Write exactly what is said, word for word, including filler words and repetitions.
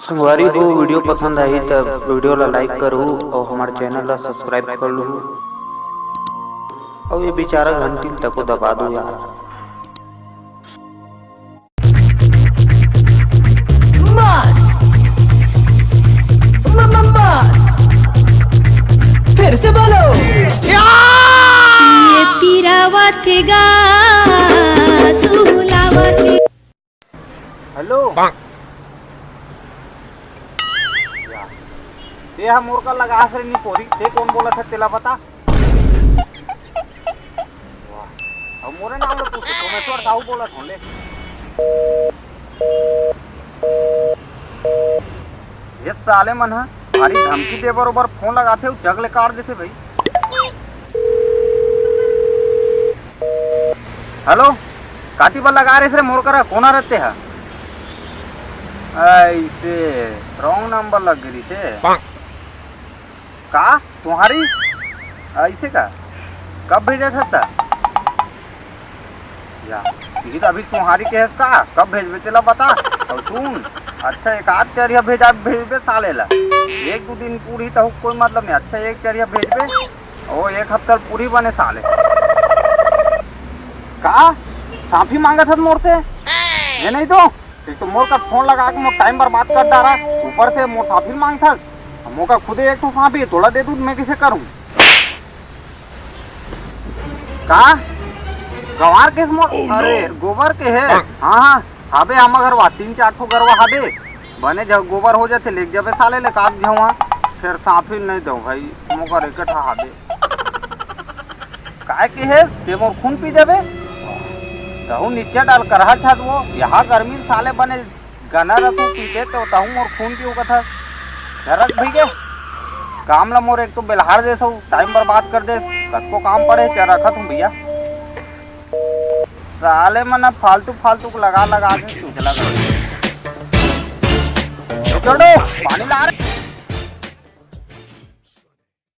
संगवारी हो, video पसंद आही त video ला like करहू अउ हमर channel ला subscribe कर लहू अउ ये बेचारा घंटी ल तको दबा दो यार। मास। म-, म-, मास। फिर से बोलो। ये पीरावत गा, सुलावत। हेलो। या, ते हा मोर कर लगा हस रे निपोरी, ते कोन बोलत हे तेला बता। वाह, अब मोरे नाम ला पूछे, सोमेश्वर साहू बोलत हों ले। ये साले मन ह भारी धमकी दे बरोबर फोन लगाथे अउ जग ले काट देथे भाई। हेलो, काती बर लगा रहे रे मोर करा, कोन हरे ते हा? अइसे wrong number लग गे रहिसे। का? तुम्हारी? अइसे का? कब भेजे था? या, इही तो अभी तुम्हारी कहे का? कब भेजबे तेला बता। अउ सुन, अच्छा एक आध चरिया भेजा, भेजबे साले ला। एक दू दिन पूरी तो कोई मतलब नहीं। अच्छा एक चरिया भेजबे, ओ एक हफ्ता पूरी बने साले। का? साफी मांगत हस मोर से? ये नहीं तो, एक तो मोर कर फोन लगा के मोर time बर्बाद कर डारा, ऊपर से मोर साफी मांगथस। मोका खुदे एक ठो साफी तोला दे दूं, मैं कइसे करूं? का? गंवार केस मोर? अरे, गोबर के हे? हाँ, हाँ, हाबे, हमर घर वा तीन चार ठो गरवा हाबे। बने जब गोबर हो जाथे, लेग जाबे साले ले काट झवा। फिर साफी नहीं दो भाई, मोकर एक ठा हाबे। काय के हे? ते मोर खून पी जाबे? तहू नीचे डाल करहा छात वो, यहाँ गर्मी साले बने गना रखू पीते तो तहू मोर खून पीऊ कथा। झरक भई के काम ला मोर एक तो बेलहार देसो, time बर्बाद कर दे, कतको काम पड़े, चल रखत हूँ भैया। साले मन अब फालतू फालतू को लगा लगा के चुचला कर। चलो, पानी ला रे।